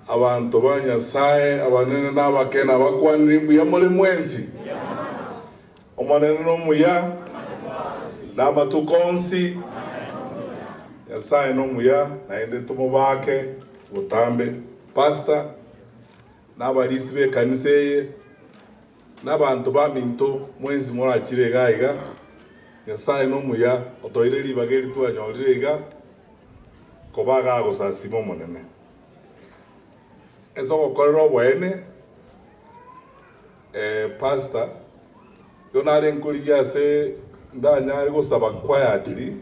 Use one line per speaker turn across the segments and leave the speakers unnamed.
Abanto ba Nyasae, abanene na abake, nabakwanire mbuya more mwensi. Omonene nomuya, na amatuko onsi. Nyasae nomuya, naende tomobaake botambe. Pastor, na abarisi b'ekanisa eye, na abanto baminto mwensi morachire iga iga, Nyasae nomuya, otoire ribaga eri twanyorire iga, koba agagosasima Omonene. Ase ogokorera oboene, Pastor, igo nare nkorigia ase ndanyare gosaba quietly,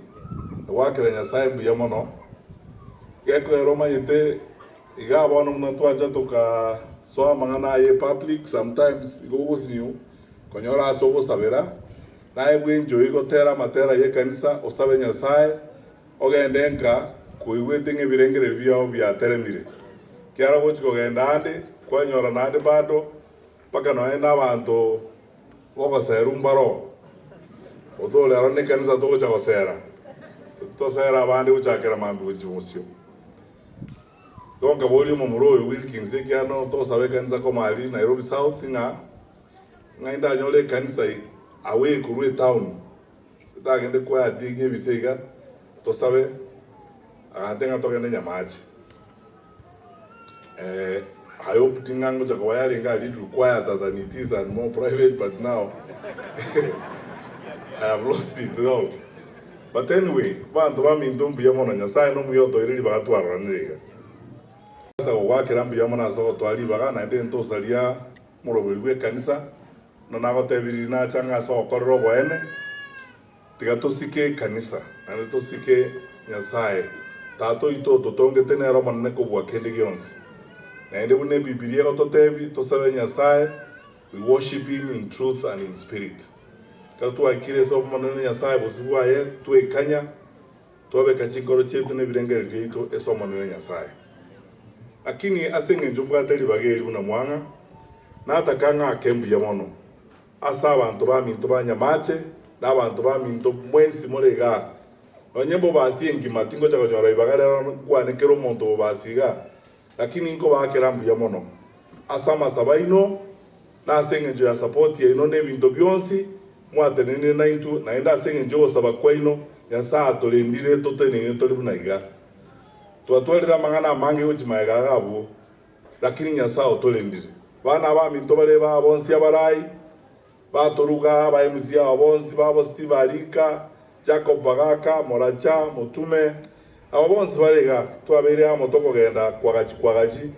goakera Nyasae mbuya mono, gekoera omanyete igaa bono buna twacha tokasoa amang'ana aye public sometimes igo ogosinyu konyora ase ogosabera, naye bwenchoi gotera amatera y'ekanisa osabe Nyasae, Ogende nka koigwete ng'a ebirengererio biao biateremire. Kiara ogochia kogenda ande, kwanyora naende bado, mpaka nonya nabanto bogoserwa mbaroo. Otore aro nekanisa togocha gosera, tosere abande gochakera mambia gochia bosio. Igo nkaboria omomura oyo Wilkins ekiagera togosabe ekanisa koma aria Nairobi South ng'a ng'ai ndanyore ekanisa away korwa etown. Titagende kwatigia ebise iga, tosabe agante ng'a togende Nyamache. Eh, I hope ting'a ngocha koba yarenge a little quieter than it is and more private but now I have lost it all. But anyway, abanto baminto mbuya mono, Nyasaye nomuya otoire ribaga twaroranire iga. Ase gogoakera mbuya mono ase ogotoa ribaga naende ntosaria moroberi bw'ekanisa, Buna nagotebirie nacha ng'a ase ogokorera oboene, tiga tosike ekanisa, naende tosike Nyasae, Tata oito ototongete nere omonene kobua kende gionsi. Naende buna Ebibilia egototebia, tosabe Nyasae, we worship him in truth and in spirit. Ekero twaikire ase omonene Nyasae bosio bwaye, twekanya, twabeka chinkoro chiaito na ebirengererio biaito ase Omonene Nyasae. Lakini ase engencho mbwate ribaga eri buna mwang'a, nataka ng'ake mbuya mono ase abanto baminto ba Nyamache na abanto baminto mwensi more igaa. Nonye mbobasi engima tingocha konyora ribaga rero nkwane kera omonto obobasi igaa, lakini nkobaakera mbuya mono ase amasabo aino na ase engencho ya support yaino na ebinto bionsi mwatenenire naintwe, naende ase engencho y'ogosaba kwaino Nyasae atorendire totenene tore buna iga. Twatwarire amang'ana amange gochia magega iga abwo, lakini Nyasae otorendire. Bana abaminto bare baa bonsi abarai, batoruga, aba MC aba bonsi, babo Steve Arika, Jacob Bagaka, Moracha, Motume, aba bonsi bare iga, twabeire amo tokogenda kwagachi kwagachi,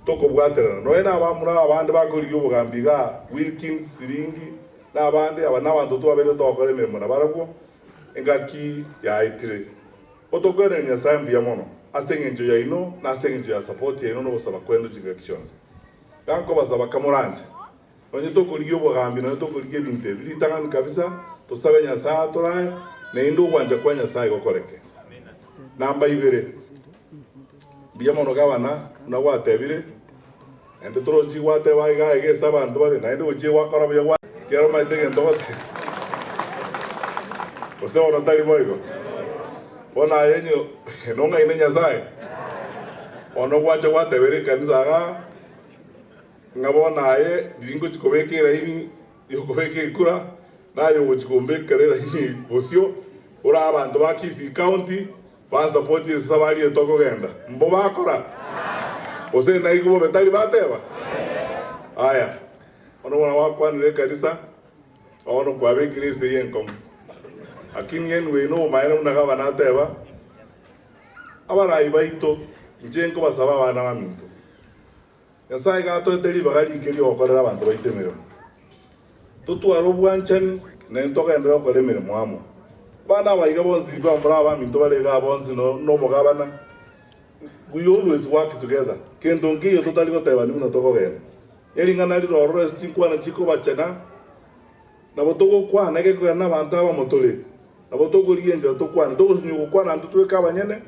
tokobwaterana. Nonya nabamura abande bakorigia obogambi igaa, Wilkins, Siringi, na abande, aba nabanto twabeire togokora emeremo nabarabwo engaki yaetire. Otokwenereri Nyasae mbuya mono ase engencho yaino na ase engencho ya support yaino na ogosaba kwaino chingaki chionsi. Iga nkobasaba kamoranche Nonye tokorigia obogambi, nonye tokorigia ebinto ebi, ritang'ani kabisa tosabe Nyasae atorae, naende ogwancha kwa Nyasae gokoreke. Namba ibere, mbuya mono gavana, buna gwatebire, naende torochi gwateba iga iga ase abanto bare, naende gochia gwakora buya gwa kera omanyete egento ogoteba. Gose bono tari boigo? Bono aye onye nong'aine Nyasae, bono gwacha gwatebera ekanisa igaa. Ng'a bono aye riria ngochia kobeka eraini y'okobeka ekura, naye ogochia kombekera eraini bosio, ore abanto ba Kisii County bansapoti ase esabari eye tokogenda. Mbo bakora? Gose naigwe bobe tari bateba? Aya, bono buna gwakwanire ekanisa, bono kwabekire esegi enkong'u. Lakini anyway nobomaene buna gavana ateba, abarai baito, inche nkobasaba abana baminto, Nyasae gatoete ribaga rike ri'ogokorera abanto baito emeremo. Totware obwanchani, naintwe togenderere gokora emeremo amo. Abana aba iga bonsi bamura abaminto bare igaa bonsi nomogabana, we always work together. Kento nkeiyo totari gotebani buna tokogenda. Nering'ana rire ororo ase chinkwana chikobachena, nabo togokwana egekogera nabanto abamo tore, nabo tokorigia enchera tokwane, togosinywa gokwana intwe tweka abanyene.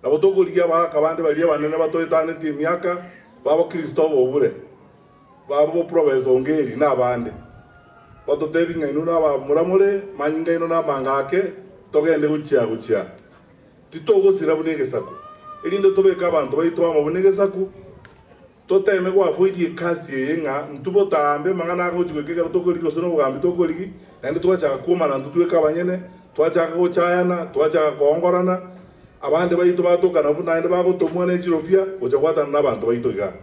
Nabo tokorigia abagaaka bande baria abanene batoetanetie emiaka, babo Kristo obobure, babo boprofesa Ongeri na abande, batotebie ng'a inwe nabamura more, manyinga aino namanga ake, togende gochia gochia. Titogosira buna egesaku. Erinde tobeke abanto baito amo buna egesaku, toteme goafoidia ekasi eye ng'a intwe botambe amang'ana agochia goika ekero tokorigia gose nobogambi tokorigia, naende twachaka kwomana intwe tweka abanyene, twachaka gochayana, twachaka koongorana, abande baito batokana buna naende bagotomwa ne chiropia gocha gwatana nabanto baito igaa.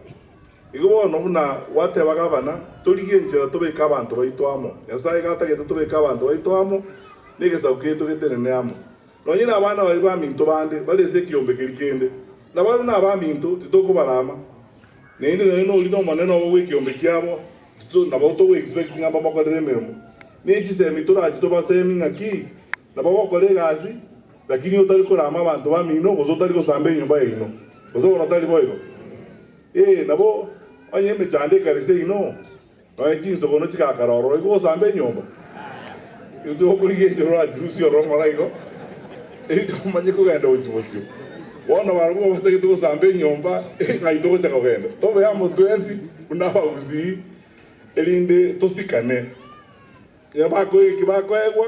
Igo bono buna gwateba gavana, torigie enchera tobeke abanto baito amo. Nyasae iga atagete tobeke abanto baito amo, na egesaku kiaito getenene amo. Nonye nabana baria baminto bande bare ase ekiombe keria kende, nabarabwo nabaminto, titokobarama. Naende nonye nori nomonene obo bw'ekiombe kiabo, tito nabo togo expect ng'a mbamokorere emeremo. Ne chisemi torachi tobasemi ng'aki nabo bagokora egasi, lakini otari korama abanto bamino gose otari gosamba enyomba yaino, gose bono tari boigo? Ee, nabo onye emechando ekare seino, Nonya chinsogono chigakara ororo igo gosamba enyomba, intwe gokorigia enchera orachirusie ororo ng'ora igo, erinde omanye kogenda gochia bosio. Bono barabwo batagete gosamba enyomba, ng'ai togocha kogenda? Tobe amo twensi buna abagusii, erinde tosikane. Ekero bakoegwa eki bakoegwa,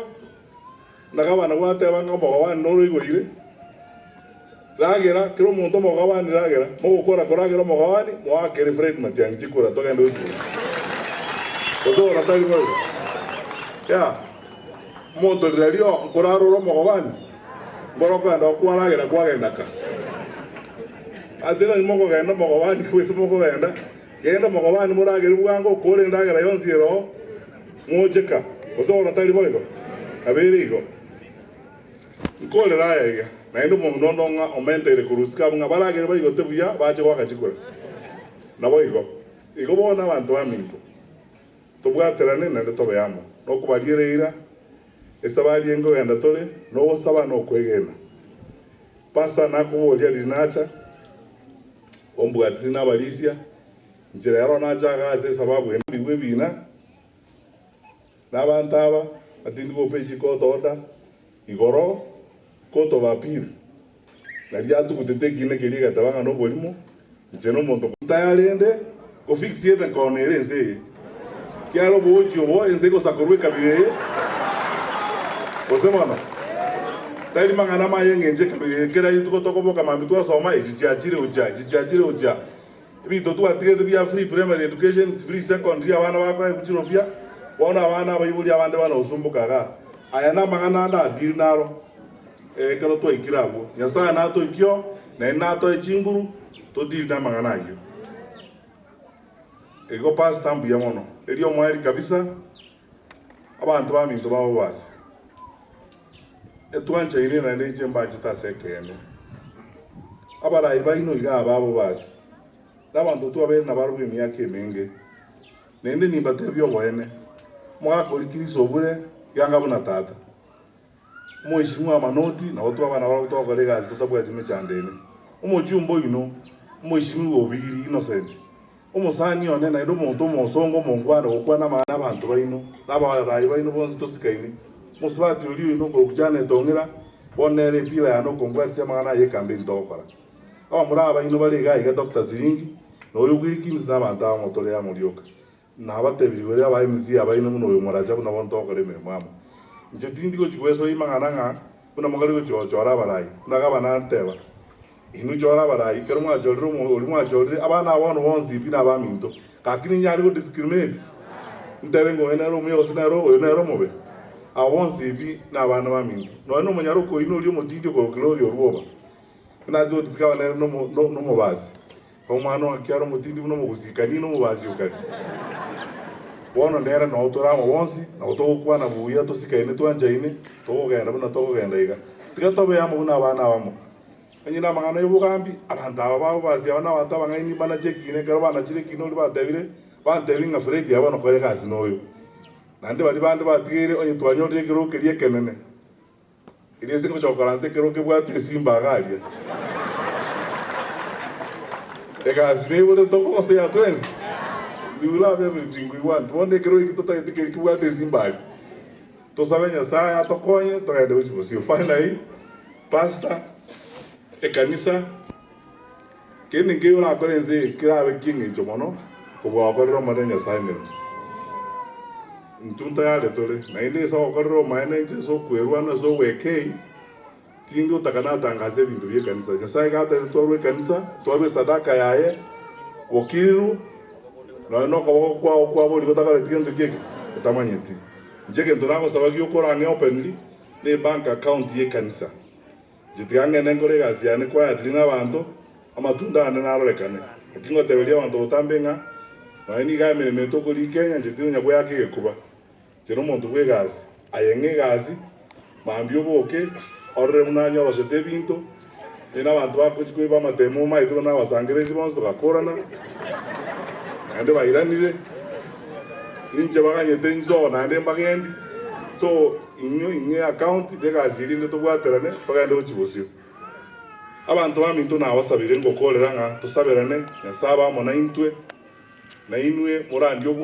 na gavana gwateba ng'a omogabane noro oigoire, ragera, kera omonto omogabani ragera, mogokora koragera omogabani, moakere Fred Matiang'i chikura togende gochia bosio. Gose bono tari boigo? Yea, omonto rirorio nkorara ore omogabani, nkoro okogenda gokwaragera kwagenda ka. Ase nonye mokogenda omogabani gose mokogenda, genda omogabani moragere bwango, okore endagera yonsi ere oo, Mocheka, gose bono tari boigo? Kabeire igo. Nkorera aya iga, naende omong'ina onde ong'a omenteire korwa isiko abwo ng'a baragere baigote buya bache goaka chikura. Naboigo. Igo bono abanto baminto, tobwaterane naende tobe amo, nokobariera eira, esabari eye nkogenda tore, nogosaba na okwegena. Pastor nakoboria riria nacha, ombwatisi nabarisia, Inche rero nache iga ase esababu eye ndigwe ebiina, na abanto aba batindi gopa echiko otoda igoro court of appeal, nario atugutete ekiina keria egateba ng'a noborimo, inche nomonto ntayarende go fix emekono ere ense eye, kiagera oboochi obo ense egosakorwa ekabira eye, gose bono tari mang'ana maya eng'encho ekabira eye kera rituko tokoboka mambia twasoma echi chiachire gochia, echi chiachire gochia. Ebinto twatigete bia free primary education, free secondary abana bakoegwa chiropia, bono abana abaibori abande bana gosumboka igaa. Aya namang'ana ande adiri naro ekero twaikire abwo. Nyasaye natoikie oo, naende natoe chinguru todiri namang'ana ayio. Igo pastor mbuya mono, erio omoerio kabisa abanto baminto babo base. Etwanchaine naende inche mbachete ase ekeene. Abarai baino iga ababo base, na abanto twabeire nabarabwo emiaka emenge. Naende nimbatebie oboene, omogaka oria Kristo obure, yanga buna tata. Omoishimwa amanoti, nabo twaba nabarabwo twakora egasi totabwati mechando ende. Omochumba oino, omoishimiwa Obiri Innocent, Omosani one naende omonto omosongo omongwana gokwana amang'ana abanto baino, na abarai baino bonsi tosikaini. Omosubati oria oino okorokwa Janet Ong'ira, bono nere epira yane okombwatisia amang'ana aye ekampeni togokora. Abamura aba baino bare iga iga Doctor Siringi, na oyo Wilkins na abanto abamo tore amo rioka. Nabatebirie igoro y'aba MC abaino buna oyo moracha buna bono togokora emeremo amo. Inche tindi gochia gwesoyia amang'ana ng'a buna mokare gochia gochora abarai, buna gavana ateba. Inwe chora abarai, ekero mwachorire omo oria mwachorire, abana aba bono bonsi pi nabaminto. Gaki ninyare go discriminate? Ntebe ng'a oyo nere omuya gose nere oyo nere omobe? Aba bonsi pi nabana baminto. Nonya na omonyaroko oino oria omotindi okorokire oria orwoba, buna ache gotisika aba nere nomo no nomobasi. Omwana o Akiara omotindi buna omogosikani na omobasi okare. Bono nere noo tore amo bonsi, nabo togokwana buya tosikaine twanchaine, tokogenda buna tokogenda iga. Tiga tobe amo buna abana abamo. Onye namang'ana y'obogambi, abanto aba b'ababasi aba nabanto abang'aini mbanache ekiina ekero banachire ekiina oria batebire, bantebi ng'a Fredi aba nokore egasi noyo. Naende baria bande batigaire onye twanyorire ekerogo keria ekenene, erio ase ngocha gokaransa ekerogo kebwate esimba iga aria. Egasi neibore tokogosea twensi, we will have everything we want. Bono ekerogo eki totagete keria kebwate esimba aria. Tosabe Nyasaye atokonye togende gochia bosio. Finally, Pastor, ekanisa, kende nkeiyo orakore ense eye kerabe ki'engencho mono kobua gokorera Omonene Nyasaye emeremo. Intwe ntayare tore, naende ase ogokorera Omonene inche ase okwerwana ase ogwekei. Tindi gotaka natangase ebinto bi'ekanisa. Nyasae gatebete twarue ekanisa, twarue esadaka yaye, bokiriru, nonya nokoboko kwao kwa borio gotakoreti gento ki eke? Otamanyeti. Inche egento nagosaba giokorang'e openly, ne bank account y'ekanisa. Inche tiga ng'ende nkore egasi yane quietly nabanto, amatunda ane narorekane. Naki ngoteberia abanto botambe ng'a, nonya nigo emeremo eye tokorigia Kenya, inche tindi konya goeaka egekuba. Inche nomonto bw'egasi, aye ng'a egasi, mambia oboke, orore buna anyorosete ebinto, inche na abanto bagochia koiba amatemo omaete buna nabasangereretie bonsi togakorana, naende bairanire, inche baganyete inche naende mbagendi, so inwe ing'e account na egasi eria ende tobwaterane togende gochia bosio. Abanto baminto nabasabire ngokorera ng'a tosaberane, Nyasae abe amo naintwe, nainwe morandie.